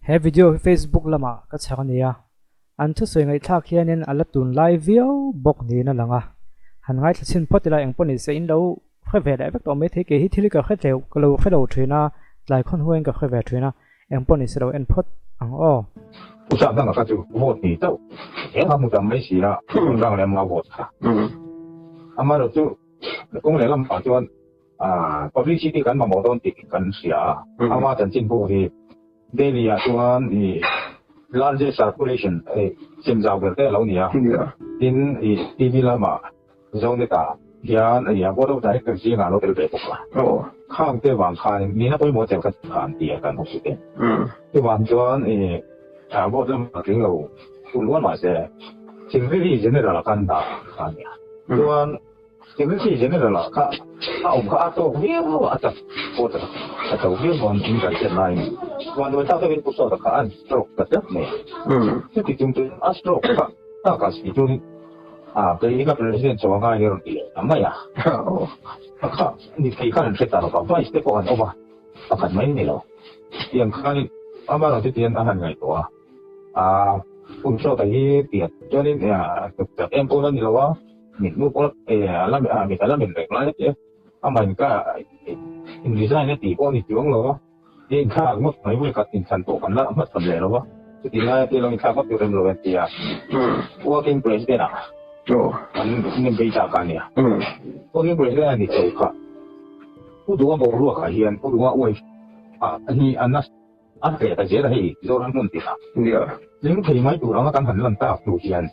He video hi Facebook lamah ka chhak a nia, an thusawi ngaihthlak hianin a la tunlai viau bawk niin a lang a, han ngaithla chhin phawt ila engpawh nise in lo hre ve leh vek tawh maithei kei hi thil hi ka hre tleu ka lo hre lo thin a, tlai khawn huaiin ka hre ve thin a, engpawh nise lo en phawt ang aw. Pu Sap danga kha chu vote ni chauh eng a hmu tam mai si a, hun rang leh ama vote kha. Amaherawhchu kawng lehlam ah chuan Publicity kan mamawh dawn tih kan hria a, ama chanchin pawh hi Delhi ah chuan i largest circulation sem zau ber te a lo ni a, tin i TV lamah Zonet ah hian i a board of director zingah a lo tel ve bawk a, khang te vang khan nihna pawimawh chelh kha an ti a kan hmu si te. Chuvang chuan i board lamah tling lo hun luan mahse Secretary General ah khan dah a ni a, chuan Secretary General ah kha a awm kha a tawk viau a, a chak pawh chak a cho viau dawn in kan hriat laiin vanduai thlak deuhin Pu Sawta kha a stroke ta tlat mai a. Chuti chung chuan a stroke kha taka si chuan a kei ka President chho a ngai ni a rawn ti leh ta mai a. A kha ni thei khan an hre ta lo va, Vice te pawh an awm a, pakhat mai ni lo. Tiang khanin amaherawhchu chuti an han ngaihtuah a. A Pu Sawta hi tiang chuanin chak em pawh la ni lo a. Mitmu pawh a la mit a la mit reng lai a tia, amah in ka in resign a tih pawh a ni chuang lo a, i inthlak ngawt mai vawi khat inthlan pawh kan la hmachhawn leh lo a, chuti lai a tia lo inthlak ngawt tur em lo a tia, working president ah an nem bei ta kha a nia, working president a ni tho kha, Pu Duha boruak ah hian Pu Duha wife ah hi a nasa. A hreh ta zel a hei Zoram hmun tih ah tling thei mai tur anga kan han lan tak hnu hian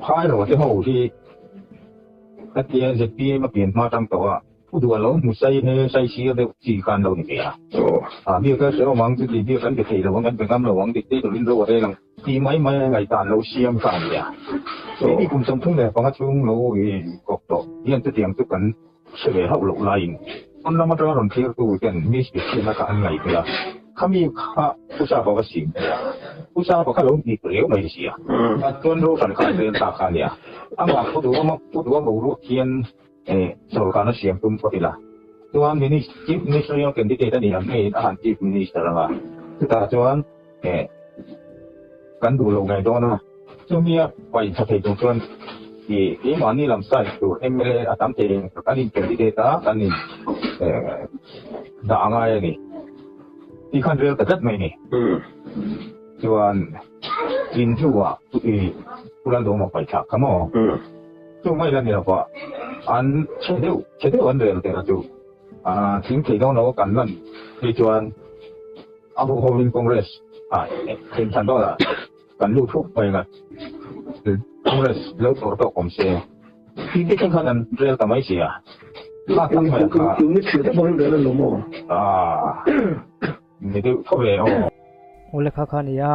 phai ro te ho hi ka tia zpm a pian hma tang tawh a thu duh a lo hmu sai he sai sir deuh chi khan lo ni ve a biak a hrehawm ang chuti biak kan be thei lo ang kan be ngam lo ang dik te turin ro a rel ang tih mai mai a ngaihdan lo siam kha a ni a keini kum 35 chhung lo i kawp tawh hian chutiang chu kan Hre ve hauh loh laiin pawn lam atanga rawn thlirtu ten mi hriatna kha an ngaihtuah a, khami kha Pu Sapa va sim thei a, Pu Sapa kha lo hnip riau mai si a, chuan Roshan kha an rel ta kha a nia, amah Pu Duhawma Pu Duha boruak hian sawrkarna siam tum phawt ila, chuan Chief Ministerial candidate a ni ang ngeiin a han Chief Minister anga, chutah chuan kan duh lo ngei dawn a. Chumi a paih tha thei tur chuan i keimahni lam side tur mla a tam thei ang kan in candidate a kan in dah a ngai a ni tih khan rel ta tlat mai ni. Chuan in hnuah i Pu Lalduhawma paih thlak kha maw? Chu mai la ni lova an chhe deuh chhe deuh an rel teh a chu thing thei dawn lo a kan lan phei chuan a hu hovin Congress ah thlen dawn ah Kan lut huk mai ang a, Congress lo tlawr tawk awm se tih te thleng khan an rel ta mai si a, kha tak mai a kha. Tun ni thil te pawhin rel an lo maw? Aaa ni deuh tho ve aw. Aw le kha kha nia,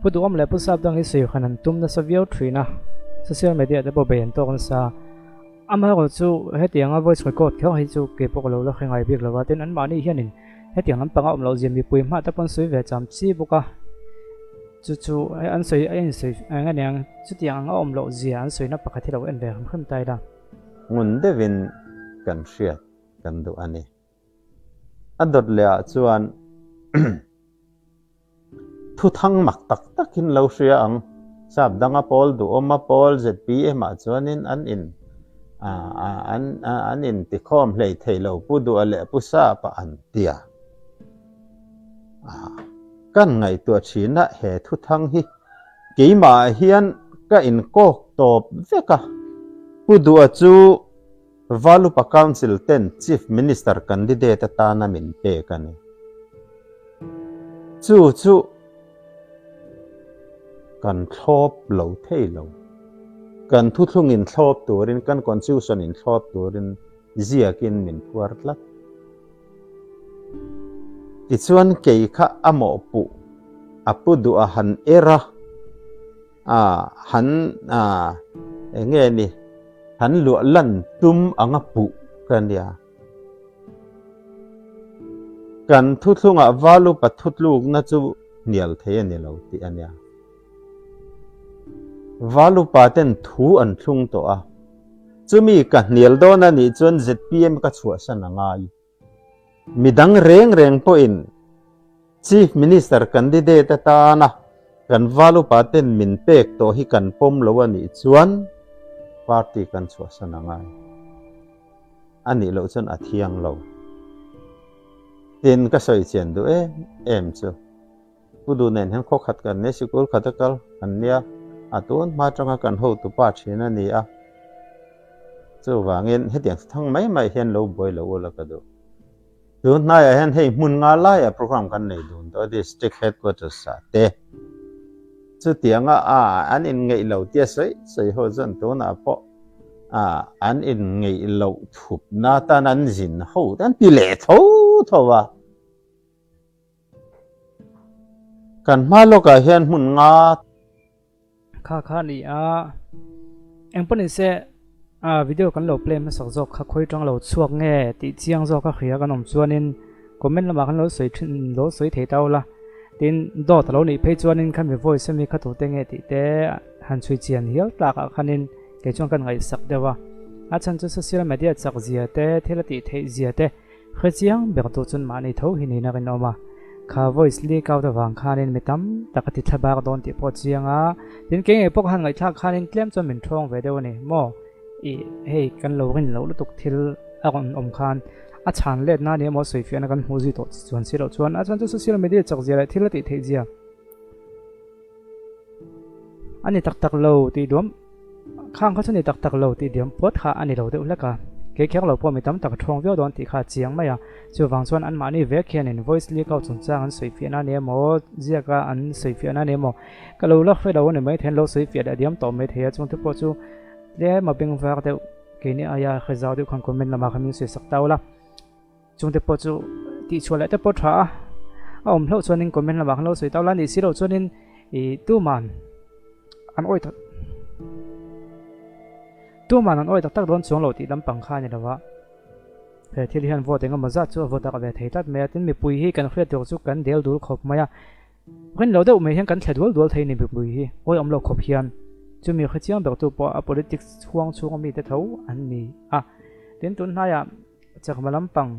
Pu Duhawm leh Pu Sap dang hi sawi khan an tum nasa viau thin a, social media te pawh bei an tawk nasa. Amaherawhchu hetianga voice record kher hi chu kei pawh ka lo la hre ngai bik lo va, tin anmahni hianin Hetiang lampanga awm loh zia mipui hmah te pawn sawi ve cham chi bawk a, chu chu an sawi a insawi eng a niang chutiang anga awm loh zia an sawina pakhat hi lo en ve hrim hrim ta ila. Ngun deuhin kan hriat kan duh a ni. A dawt leh ah chuan Thu thang mak tak takin lo hria ang. Sap danga pawl duhawma pawl zpm ah chuanin an in an an in tikhawm hlei thei lo Pu Duha leh Pu Sapa an tia. Kan ngaihtuah thin a he thu thang hi keimah ah hian ka in kawk tawp vek a. Pu Duha chu Valupa Council ten Chief Minister candidate atana min pek a ni. Chu chu kan thlawp lo thei lo. Kan thuthlung in thlawp turin, kan Constitution in thlawp turin ziakin min phuar tlat. Tichuan kei kha a mawhpuh a pu duh a han er a. A han a eng nge ni han luah lan tum anga puh ka nia. Kan thuthlungah valupa thutlukna chu hnial thei a ni lo tih a nia. Valupa ten thu an thlung tawh a, chumi ka hnial dawn a nih chuan zpm ka chhuahsan a ngai. Midang reng reng pawhin. Chief Minister candidate atana kan valupa ten min pek tawh hi kan pawm lo a nih chuan party kan chhuahsan a ngai. A nih loh chuan a thiang lo. Tin, ka sawi chian duh em em chu. Pu Duh nen hian khaw khat kan nia, sikul khat a kal kan nia, a tun hma atanga kan hotu pa thin a ni a. Chuvangin hetiang thang mai mai hian lo buai lo ula ka duh. Tun hnaiah hian hei hmun nga laiah program kan nei dun tawh a, District Headquarters ah te. Chutianga a an inngeih lo tia sawi sawi ho chuan tunah pawh a an inngeih loh thupna tan an zin ho te an ti leh tho tho a. Kan hma lawkah hian hmun nga. Kha kha a ni a, engpawh ni se video kan lo play hmasak zawk kha khawi tang lo chhuak nge tih chiang zawk a hria kan awm chuanin comment lamah khan lo sawi thin lo sawi thei ta ula tin dawt a lo nih phei chuanin khami voice ami kha tute nge tih te han chhui chian hial tlakah khanin kei chuan kan ngaihsak deuh a, a chhan chu social media chak zia te thil a tih theih zia te Hrechiang ber tu chuan mahni tho hi niin a rinawm a, kha voice leak out avang khanin mi tam tak a ti thla bak dawn tih pawh a chiang a, tin kei ngei pawh ka han ngaihthlak khanin tlem chuan min thawng ve deuh a ni maw? Ih hei kan lo rin loh lutuk thil a rawn awm khan a chhan let na ni emaw sawifiahna kan hmuh zui tawh chuan si loh chuan a chuan chu social media chak zia leh thil a tih theih zia a ni tak tak lo tih duam Khang kha chu ni tak tak lo tih diam puat kha a ni lo deuh hlek a, kei kher lo pawh mi tam tak a ṭhawng viau dawn tih kha a chiang mai a. Chuvang chuan anmahni vek hianin voice leak out chungchang an sawifiahna a ni emaw, ziaka an sawifiahna a ni emaw, ka lo la hre lo a ni maithei, an lo sawifiah leh diam tawh maithei a, chungte pawh chu tlem a beng var deuh keini aia hre zau deuh khan comment lamah khan min sawisak ta ula. Chungte pawh chu tihchhuah leh te pawh tha a, a awm hlauh chuanin comment lamah khan lo sawi tau la nih si loh chuanin ih tuman an awi tak tuman an awi tak tak dawn chuang lo tih lampang kha a ni lo a, he thil hian vote engemaw zat chu a vote a ve thei tlat mai a, tin mipui hi kan hriat tur chu kan del dul khawp mai a, rin lo deuh mai hian kan thle dual dual thei a ni mipui hi awi awm lo khawp hian chumi hrechiang ber tu pawh a politics chhuang chhunga mite tho an ni a, tin tun hnaiah. Chakma lampang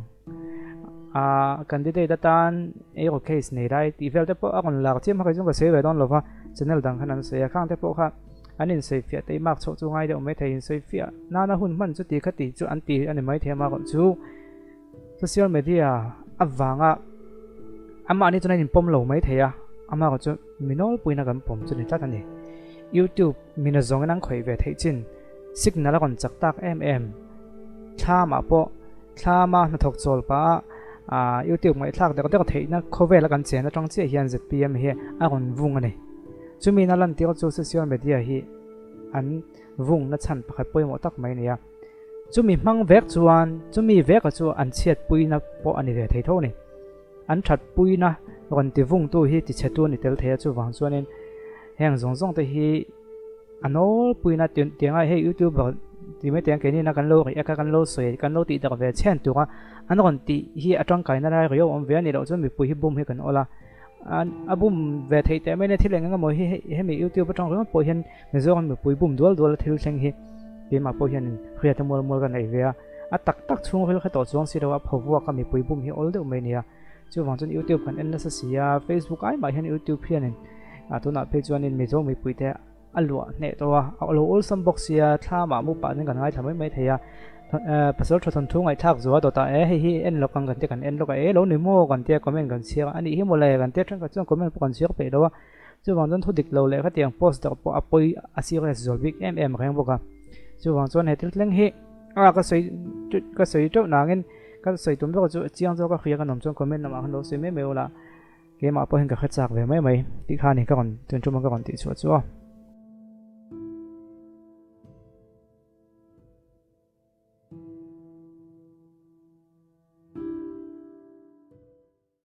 a candidate atan eiraw case nei lai tih vel te pawh a rawn lar chiam a kei chuan ka sawi ve dawn lova channel dang khan an sawi a khang te pawh kha an insawifiah te i mark chhoh chu ngai deuh mai thei insawifiah nana hun hman chu ti kha ti chu an ti a ni mai thei a mark chu social media avanga amahni chuan an inpawm lo mai thei a amah chu mi nawlpuiin a kan pawm chu ni tlat a ni youtube Mina zawngin an khawih ve theih chin signal a rawn chak tak em em. Thlamah pawh thlama hnathawk chawl pah a YouTube ngaihthlak deuh deuh theihna khawvela kan chen atang chiah hian zpm hi a rawn vung a ni. Chumi na lantir chu social media hi an vung na chhan pakhat pawimawh tak mai a ni a. Chumi hmang vek chuan chumi veka chu an chhiatpuina pawh a ni ve thei tho a ni. An thatpuina rawn ti vungtu hi tichhetu a ni tel thei a, chuvang chuanin heng zawng zawng te hi a nawlpuina tianga hei youtuber ti mai teh ang keini na kan lo react a kan lo sawi kan lo tih dak ve chhen tura an rawn tih hi a tangkaina lai riau awm ve a nih loh chuan mipui hi bum hi kan awl a, a bum ve theih teh mai nia thil eng eng emaw hi hemi youtube atang ringawt pawh hian Mizoram mipui bum dual dual a thil thleng hi keimah pawh hian hriat a mual mual ka neih ve a. A tak tak chhung ril kha tawh chuang si lo a, pho vuak a mipui bum hi awl deuh mai nia. Chuvang chuan YouTube kan en nasa si a, Facebook ai mah hian YouTube hianin ah tunah phei chuanin Mizo mipui te a luah hneh tawh a, a lo awlsam bawk sia, thlamah mu pah chuan kan ngaithla mai mai thei a. Pasal tha thawnthu ngaihthlak zuah dawtah e hei hi en lawk ang kan tia kan en lawk a, e lo ni maw kan tia comment kan chhiar a, a nih hi mawle kan tia thenkhat chuan comment pawh kan chhiar peih lo a. Chuvang chuan thu dik lo leh khatiang post deuh pawh a pawi a serious zual bik em em reng bawk a. Chuvang chuan he thil thleng hi a ka sawi ka sawi teuh nangin ka sawi tum zawk chu chiang zawk a hria ka nawm chuan comment lamah khan lo sawi mai mai ula keimah pawhin ka hre chak ve mai mai tih kha a ni ka rawn tun ṭuma ka rawn tih chhuah chu aw.